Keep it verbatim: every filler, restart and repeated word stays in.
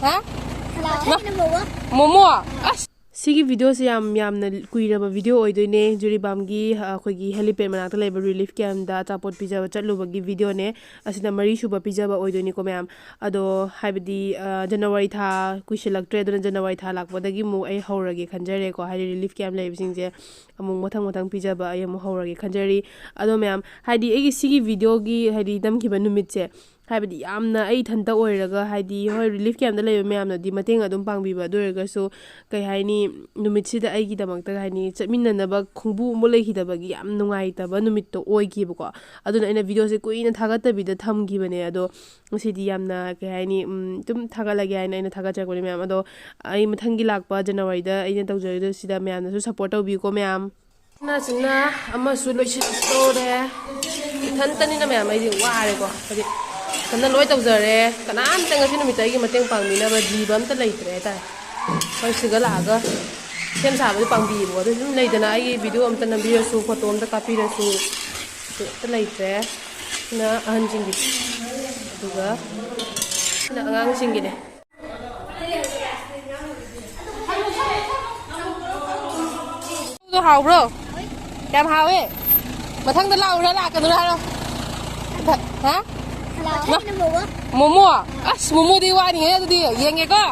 ꯍꯥ? ꯃꯣꯃꯣ? ꯑꯁ! ꯁꯤꯒꯤ ꯚꯤꯗꯤꯑꯣꯁꯦ ꯌꯥꯝ, ꯌꯥꯝꯅ ꯀꯨꯏꯔꯕ ꯚꯤꯗꯤꯑꯣ ꯑꯣꯏꯗꯣꯏꯅꯦ꯫ ꯖꯤꯔꯤꯕꯥꯝꯒꯤ, ꯑ, ꯑꯩꯈꯣꯏꯒꯤ helipad ꯃꯅꯥꯛꯇ ꯂꯩꯕ relief campꯇ ꯑꯆꯥꯄꯣꯠ ꯄꯤꯖꯕ ꯆꯠꯂꯨꯕꯒꯤ ꯚꯤꯗꯤꯑꯣꯅꯦ꯫ ꯑꯁꯤꯅ ꯃꯔꯤꯁꯨꯕ ꯄꯤꯖꯕ ꯑꯣꯏꯗꯣꯏꯅꯤꯀꯣ, ꯃꯌꯥꯝ꯫ ꯑꯗꯣ, ꯍꯥꯏꯕꯗꯤ, ꯑ, ꯖꯅꯋꯥꯔꯤ ꯊꯥ ꯀꯨꯏꯁꯤꯜꯂꯛꯇ꯭ꯔꯦ, ꯑꯗꯨꯅ ꯖꯅꯋꯥꯔꯤ ꯊꯥ ꯂꯥꯛꯄꯗꯒꯤ ꯑꯃꯨꯛ ꯑꯩ ꯍꯧꯔꯒꯦ ꯈꯟꯖꯔꯦꯀꯣ꯫ ꯍꯥꯏꯗꯤ relief camp ꯂꯩꯕꯁꯤꯡꯁꯦ ꯑꯃꯨꯛ ꯃꯊꯪ ꯃꯊꯪ ꯄꯤꯖꯕ ꯑꯩ ꯑꯃꯨꯛ ꯍꯧꯔꯒꯦ ꯈꯟꯖꯔꯤ꯫ ꯑꯗꯣ, ꯃꯌꯥꯝ, ꯍꯥꯏꯗꯤ ꯑꯩꯒꯤ ꯁꯤꯒꯤ ꯚꯤꯗꯤꯑꯣꯒꯤ, ꯍꯥꯏꯗꯤ, ꯅꯝꯈꯤꯕ ꯅꯨꯃꯤꯠꯁꯦ, ꯍꯥꯏꯕꯗꯤ ꯌꯥꯝꯅ ꯑꯩ ꯏꯊꯟꯇ ꯑꯣꯏꯔꯒ, ꯍꯥꯏꯗꯤ, ꯍꯣꯏ, relief campꯇ ꯂꯩꯕ ꯃꯌꯥꯝꯅꯗꯤ ꯃꯇꯦꯡ ꯑꯗꯨꯝ ꯄꯥꯡꯕꯤꯕ, ꯑꯗꯨ ꯑꯣꯏꯔꯒꯁꯨ, ꯀꯩ ꯍꯥꯏꯅꯤ, ꯅꯨꯃꯤꯠꯁꯤꯗ ꯑꯩꯒꯤꯗꯃꯛꯇ, ꯀꯩ ꯍꯥꯏꯅꯤ, ꯆꯠꯃꯤꯟꯅꯅꯕ ꯈꯣꯡꯕꯨ ꯑꯃꯨꯛ ꯂꯩꯈꯤꯗꯕꯒꯤ ꯌꯥꯝ ꯅꯨꯡꯉꯥꯏꯇꯕ ꯅꯨꯃꯤꯠꯇꯣ ꯑꯣꯏꯈꯤꯕꯀꯣ꯫ ꯑꯗꯨꯅ ꯑꯩꯅ ꯚꯤꯗꯤꯑꯣꯁꯦ ꯀꯨꯏꯅ ꯊꯥꯒꯠꯇꯕꯤꯗ ꯊꯝꯈꯤꯕꯅꯦ꯫ ꯑꯗꯣ ꯉꯁꯤꯗꯤ ꯌꯥꯝꯅ, ꯀꯩ ꯍꯥꯏꯅꯤ, ꯎꯝ, ꯑꯗꯨꯝ ꯊꯥꯒꯠꯂꯒꯦ ꯍꯥꯏꯅ ꯑꯩꯅ ꯊꯥꯒꯠꯆꯔꯛꯄꯅꯦ, ꯃꯌꯥꯝ꯫ ꯑꯗꯣ ꯑꯩ ꯃꯊꯪꯒꯤ ꯂꯥꯛꯄ ꯖꯅꯋꯥꯔꯤꯗ ꯑꯩꯅ ꯇꯧꯖꯔꯤꯗꯣ, ꯁꯤꯗ ꯃꯌꯥꯝꯅꯁꯨ support ꯇꯧꯕꯤꯌꯨꯀꯣ, ꯃꯌꯥꯝ꯫ ꯎꯆꯤꯟ ꯅꯥꯆꯤꯟꯅ ꯑꯃꯁꯨ ꯂꯣꯏꯁꯤꯟꯗꯣꯔꯦ꯫ ꯏꯊꯟꯇꯅꯤꯅ, ꯃꯌꯥꯝ, ꯑꯩꯗꯤ ꯋꯥꯔꯦꯀꯣ꯫ ꯍꯥꯏꯗꯤ, ꯏꯊꯟꯇ ꯂꯣꯏ ꯇꯧꯖꯔꯦ꯫ ꯀꯅꯥꯝꯇ ꯉꯁꯤ ꯅꯨꯃꯤꯠꯇ ꯑꯩꯒꯤ ꯃꯇꯦꯡ ꯄꯥꯡꯕꯤꯅꯕ ꯖꯤꯕ ꯑꯝꯇ ꯂꯩꯇ꯭ꯔꯦ ꯍꯥꯏꯇꯥꯔꯦ꯫ ꯍꯣꯏ, ꯁꯤꯗ ꯂꯥꯛꯑꯒ ꯁꯦꯝ ꯁꯥꯕꯗꯤ ꯄꯥꯡꯕꯤꯌꯦꯕꯀꯣ꯫ ꯑꯗꯨ ꯁꯨꯝ ꯂꯩꯗꯅ, ꯑꯩꯒꯤ ꯚꯤꯗꯤꯑꯣ ꯑꯝꯇ ꯅꯝꯕꯤꯔꯁꯨ, ꯐꯣꯇꯣ ꯑꯝꯇ ꯀꯥꯞꯄꯤꯔꯁꯨ, ꯑꯗꯨ ꯑꯝꯇ ꯂꯩꯇ꯭ꯔꯦ꯫ ꯁꯤꯅ ꯑꯍꯟꯁꯤꯡꯒꯤ, ꯑꯗꯨꯒ ꯁꯤꯅ ꯑꯉꯥꯡꯁꯤꯡꯒꯤꯅꯦ꯫ ꯑꯗꯨ ꯍꯥꯎꯕ꯭ꯔꯣ? ꯌꯥꯝ ꯍꯥꯎꯋꯦ꯫ ꯃꯊꯪꯗ ꯂꯥꯛꯎꯔꯥ, ꯂꯥꯛꯀꯅꯨꯔꯥ ꯍꯥꯏꯔꯣ? ꯍꯥ? ꯃꯣꯃꯣ? ꯑꯁ, ꯃꯣꯃꯣꯗꯤ ꯋꯥꯅꯤꯍꯦ, ꯑꯗꯨꯗꯤ ꯌꯦꯡꯒꯦꯀꯣ꯫